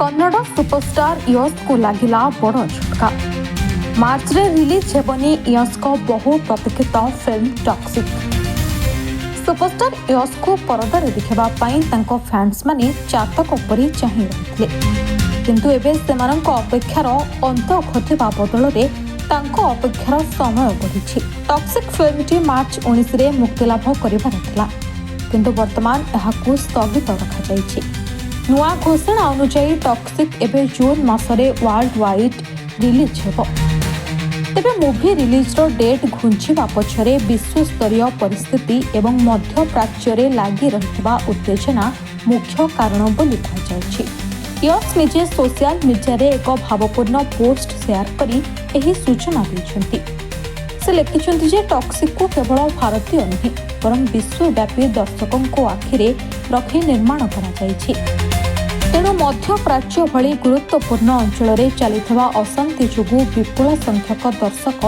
Kannada superstar ୟଶଙ୍କୁ ଲାଗିଲା ବଡ଼ ଝଟକା। ମାର୍ଚ୍ଚରେ ରିଲିଜ୍ ହେବନି ୟଶଙ୍କ ବହୁ ପ୍ରତୀକ୍ଷିତ ଫିଲ୍ମ ଟକ୍ସିକ୍। ସୁପରଷ୍ଟାର ୟଶଙ୍କୁ ପରଦାରେ ଦେଖିବା ପାଇଁ ତାଙ୍କ ଫ୍ୟାନ୍ସମାନେ ଚାତକ ପରି ଚାହିଁ ରହିଥିଲେ। କିନ୍ତୁ ଏବେ ସେମାନଙ୍କ ଅପେକ୍ଷାର ଅନ୍ତ ଘଟିବା ବଦଳରେ ତାଙ୍କ ଅପେକ୍ଷାର ସମୟ ବଢ଼ିଛି। ଟକ୍ସିକ୍ ଫିଲ୍ମଟି ମାର୍ଚ୍ଚ 19ରେ ମୁକ୍ତିଲାଭ କରିବାର ଥିଲା, କିନ୍ତୁ ବର୍ତ୍ତମାନ ଏହାକୁ ସ୍ଥଗିତ ରଖାଯାଇଛି। ନୂଆ ଘୋଷଣା ଅନୁଯାୟୀ, ଟକ୍ସିକ୍ ଏବେ ଜୁନ୍ ମାସରେ ୱାର୍ଲଡ ୱାଇଡ୍ ରିଲିଜ୍ ହେବ। ତେବେ ମୁଭି ରିଲିଜ୍ର ଡେଟ୍ ଘୁଞ୍ଚିବା ପଛରେ ବିଶ୍ୱସ୍ତରୀୟ ପରିସ୍ଥିତି ଏବଂ ମଧ୍ୟପ୍ରାଚ୍ୟରେ ଲାଗି ରହିଥିବା ଉତ୍ତେଜନା ମୁଖ୍ୟ କାରଣ ବୋଲି କୁହାଯାଉଛି। ୟଶ ନିଜେ ସୋସିଆଲ ମିଡିଆରେ ଏକ ଭାବପୂର୍ଣ୍ଣ ପୋଷ୍ଟ ସେୟାର କରି ଏହି ସୂଚନା ଦେଇଛନ୍ତି। ସେ ଲେଖିଛନ୍ତି ଯେ ଟକ୍ସିକ୍କୁ କେବଳ ଭାରତୀୟ ନୁହେଁ, ବରଂ ବିଶ୍ୱବ୍ୟାପୀ ଦର୍ଶକଙ୍କ ଆଖିରେ ରଖି ନିର୍ମାଣ କରାଯାଇଛି। ତେଣୁ ମଧ୍ୟପ୍ରାଚ୍ୟ ଭଳି ଗୁରୁତ୍ୱପୂର୍ଣ୍ଣ ଅଞ୍ଚଳରେ ଚାଲିଥିବା ଅଶାନ୍ତି ଯୋଗୁଁ ବିପୁଳ ସଂଖ୍ୟକ ଦର୍ଶକ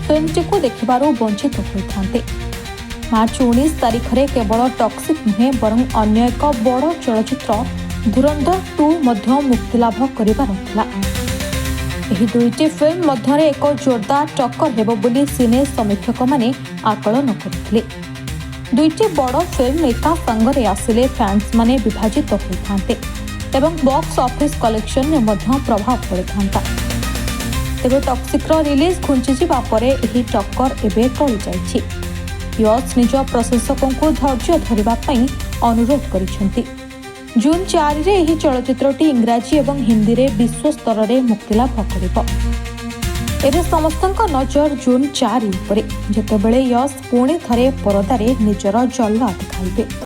ଫିଲ୍ମଟିକୁ ଦେଖିବାରୁ ବଞ୍ଚିତ ହୋଇଥାନ୍ତେ। ମାର୍ଚ୍ଚ 19 ତାରିଖରେ କେବଳ ଟକ୍ସିକ୍ ନୁହେଁ, ବରଂ ଅନ୍ୟ ଏକ ବଡ଼ ଚଳଚ୍ଚିତ୍ର ଧୁରନ୍ଧର 2 ମଧ୍ୟ ମୁକ୍ତିଲାଭ କରିବାର ଥିଲା। ଏହି ଦୁଇଟି ଫିଲ୍ମ ମଧ୍ୟରେ ଏକ ଜୋରଦାର ଟକ୍କର ହେବ ବୋଲି ସିନେ ସମୀକ୍ଷକମାନେ ଆକଳନ କରିଥିଲେ। ଦୁଇଟି ବଡ଼ ଫିଲ୍ମ ଏକା ସାଙ୍ଗରେ ଆସିଲେ ଫ୍ୟାନ୍ସମାନେ ବିଭାଜିତ ହୋଇଥାନ୍ତେ ଏବଂ ବକ୍ସ ଅଫିସ୍ କଲେକ୍ସନରେ ମଧ୍ୟ ପ୍ରଭାବ ପଡ଼ିଥାନ୍ତା। ତେବେ ଟକ୍ସିକ୍ର ରିଲିଜ୍ ଘୁଞ୍ଚିଯିବା ପରେ ଏହି ଟକ୍କର ଏବେ ଟଳିଯାଇଛି। ୟଶ ନିଜ ପ୍ରଶଂସକଙ୍କୁ ଧୈର୍ଯ୍ୟ ଧରିବା ପାଇଁ ଅନୁରୋଧ କରିଛନ୍ତି। ଜୁନ୍ 4ରେ ଏହି ଚଳଚ୍ଚିତ୍ରଟି ଇଂରାଜୀ ଏବଂ ହିନ୍ଦୀରେ ବିଶ୍ୱସ୍ତରରେ ମୁକ୍ତିଲାଭ କରିବ। ଏବେ ସମସ୍ତଙ୍କ ନଜର ଜୁନ୍ 4 ଉପରେ, ଯେତେବେଳେ ୟଶ ପୁଣି ଥରେ ପରଦାରେ ନିଜର ଜଲୱା ଦେଖାଇବେ।